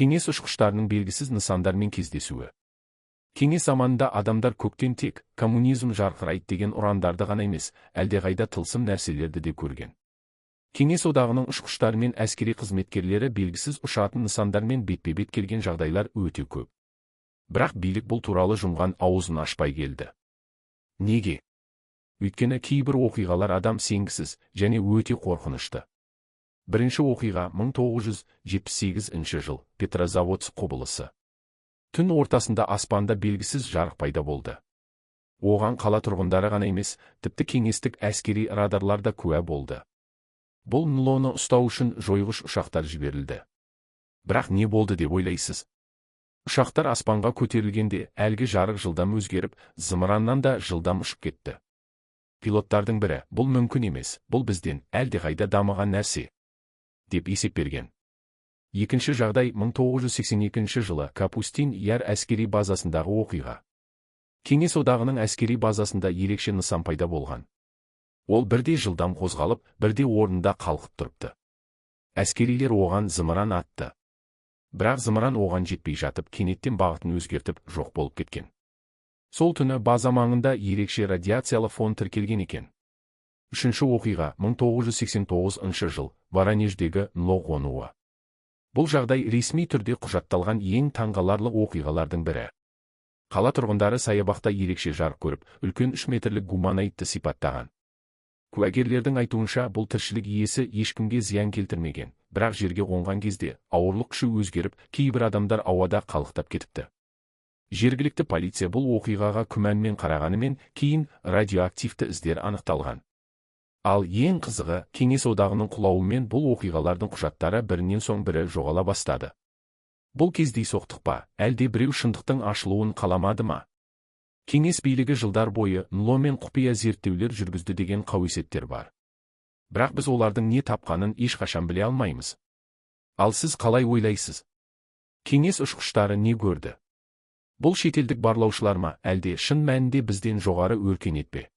Кеңес ұшқыштарының белгісіз нысандармен кездесуі. Кеңес заманында адамдар көктен тек «Коммунизм жарқырайды» деген ұрандарды ғана емес, әлдеқайда тылсым нәрселерді де көрген. Кеңес Одағының ұшқыштары мен әскери қызметкерлері белгісіз ұшатын нысандармен бетпе-бет келген жағдайлар өте көп. Бірақ билік бұл туралы жұмған аузын ашпай келді. Неге? Өйткені кейбір оқиғалар адам сенгісіз және өте қорқынышты. Бірінші оқиға: 1978 жыл, Петрозаводск құбылысы. Түн ортасында аспанда белгісіз жарық пайда болды. Оған қала тұрғындары ғана емес, тіпті кеңестік әскери радарлар да куә болды. Бұл НЛО-ны ұстау үшін жойғыш ұшақтар жіберілді. Бірақ не болды деп ойлайсыз? Ұшақтар аспанға көтерілгенде, әлгі жарық жылдам өзгеріп, зымыраннан да жылдам ұшып кетті. Пилоттардың бірі: «Бұл мүмкін емес, бұл бізден әлдеқайда дамыған нәрсе», – деп есеп берген. Екінші жағдай: 1982 жылы Капустин Яр әскери базасындағы оқиға. Кеңес Одағының әскери базасында ерекше нысан пайда болған. Ол бірде жылдам қозғалып, бірде орнында қалқып тұрыпты. Әскерилер оған зымыран атты. Бірақ зымыран оған жетпей жатып, кенеттен бағытын өзгертіп, жоқ болып кеткен. Сол түні база маңында ерекше радиациялық фон тіркелген екен. Үшінші оқиға: 1989 жыл, Воронеждегі НЛО қонуы. Бұл жағдай ресми түрде құжатталған ең таңғаларлық оқиғалардың бірі. Қала тұрғындары саябақта ерекше жарық көріп, үлкен 3 метрлік гуманоидты сипаттаған. Куәгерлердің айтуынша, бұл тіршілік иесі ешкімге зиян келтірмеген, бірақ жерге қонған кезде ауырлық күші өзгеріп, кейбір адамдар ауада қалықтап кетіпті. Жергілікті полиция бұл оқиғаға күмәнмен қарағанымен, кейін радиоактивті іздер анықталған. Ал ең қызығы, Кеңес Одағының құлауымен бұл оқиғалардың құжаттары бірінен соң бірі жоғала бастады. Бұл кездейсоқтық па, әлде біреу шындықтың ашылуын қаламады ма? Кеңес билігі жылдар бойы НЛО мен құпия зерттеулер жүргізді деген қауесеттер бар. Бірақ біз олардың не тапқанын ешқашан біле алмаймыз. Ал сіз қалай ойлайсыз? Кеңес ұшқыштары не көрді? Бұл шетелдік барлаушылар ма, әлде шын мәнінде бізден жоғары өркениет пе?